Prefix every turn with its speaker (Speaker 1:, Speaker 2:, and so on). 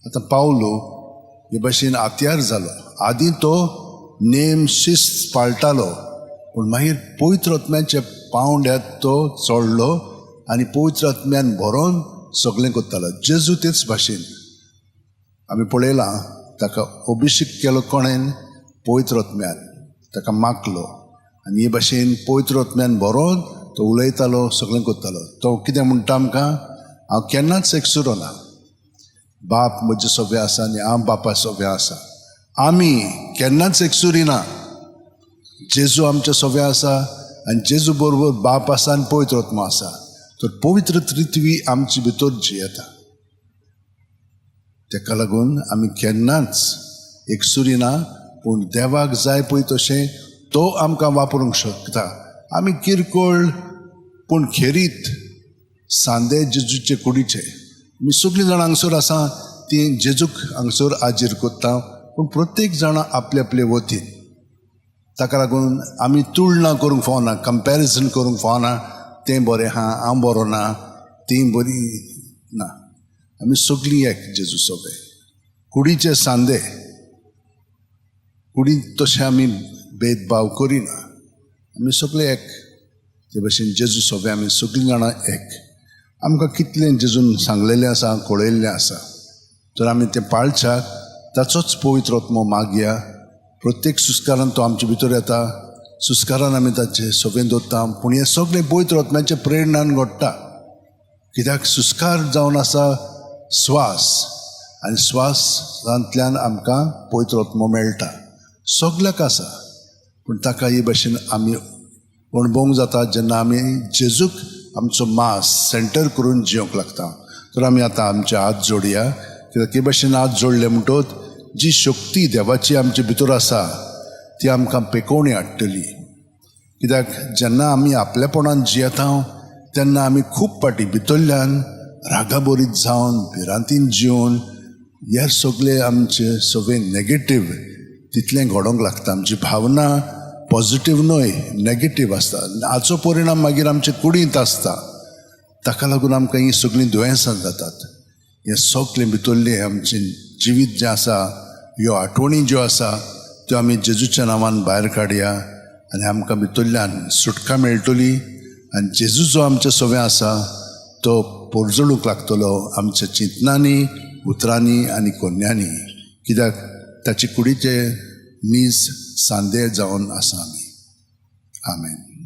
Speaker 1: आतां पावलो हे भाशेन आत्यार जालो. आदीं तो नेम शिस्त पाळटालो, पूण मागीर पवित्र आत्म्याच्या पांवड्यात तो चडलो आनी पवित्र आत्म्यान भरोन सगळें करतालो. जेजू तेच भाशेन आमी पळयलां, ताका अभिशेक केलो कोणेन? पवित्र आत्म्यान ताका मागलो आनी हे भाशेन पवित्र आत्म्यान भरोन तो उलयतालो, सगळें करतालो. तो कितें म्हणटा आमकां? हांव केन्नाच एकसुरो ना, बाप म्हजे सगळें आसा आनी हांव बापा सगळें आसा. आमी केन्नाच एकसुरी ना. जेजू आमच्या सगळें आसा आनी जेजू बरोबर बाप आसा आनी पवित्र आत्मो आसा. तर पवित्र त्रित्वी आमचे भितर जियेता. ताका लागून आमी केन्नाच एकसुरी ना, पूण देवाक जाय पळय तशें तो आमकां वापरूंक शकता. आमी किरकोळ पूण खेरीत सांदे जेजूचे कुडीचे. आमी सगळीं जाणां हांगसर आसा ती जेजूक हांगसर आजीर करता, पूण प्रत्येक जाणां आपले आपले वतीन. ताका लागून आमी तुळना करूंक फावना, कंपॅरिजन करूंक फावना. तें बरें आहा, हांव बरो ना, ती बरी ना. आमी सगळीं एक जेजू सगळे कुडीचे सांदे. कुडींत तशें आमी भेदभाव करिना, आमी सगळे एक. ते भशेन जेजू सगळे आमी सगळीं जाणां एक. आमकां कितलें जेजून सांगलेलें आसा, कळयल्लें आसा, तर आमी तें पाळच्याक ताचोच पवित्र आत्मो मागया. प्रत्येक सुस्कारान तो आमचे भितर येता, सुस्कारान आमी ताचे सगळें दवरता, पूण हें सगळें पवित्र आत्म्याच्या प्रेरणान घडटा. कित्याक सुस्कार जावन आसा स्वास, आनी स्वासांतल्यान आमकां पवित्र आत्मो मेळटा. सगल्याक आसा, पूण ताका ही भाशेन आमी अणभवूंक जाता जेन्ना आमी जेजूक आमचो मास सेंटर करून जियोंक लागता. तर आमी आतां आमचे हात जोडया, कित्याक हे भाशेन हात जोडले म्हणटकच जी शक्ती देवाची आमचे भितर आसा ती आमकां पेकोवणी हाडटली. कित्याक जेन्ना आमी आपलेपणान जियेता तेन्ना आमी खूब फावटी भितरल्यान रागाबरीत जावन भिरांतीन जिवन हे सगळे आमचे सगळे नेगेटीव तितलें घडोवंक लागता. आमची भावना पॉजिटीव न्हय, नेगेटीव आसता. हाचो परिणाम मागीर आमचे कुडींत आसता. ताका लागून आमकां हीं सगळीं दुयेंसां जातात. हें सगळें भितरलें आमचें जिवीत जें आसा, ह्यो आठवणी ज्यो आसा त्यो आमी जेजूच्या नांवान भायर काडया आनी आमकां भितरल्यान सुटका मेळटली आनी जेजू जो आमच्या सगळें आसा तो पोरजळूंक लागतलो आमच्या चिंतनांनी, उतरांनी आनी कोन्यांनी. कित्याक ताचे कुडीचे नीज सांदे जावन आसा आमी. आमेन.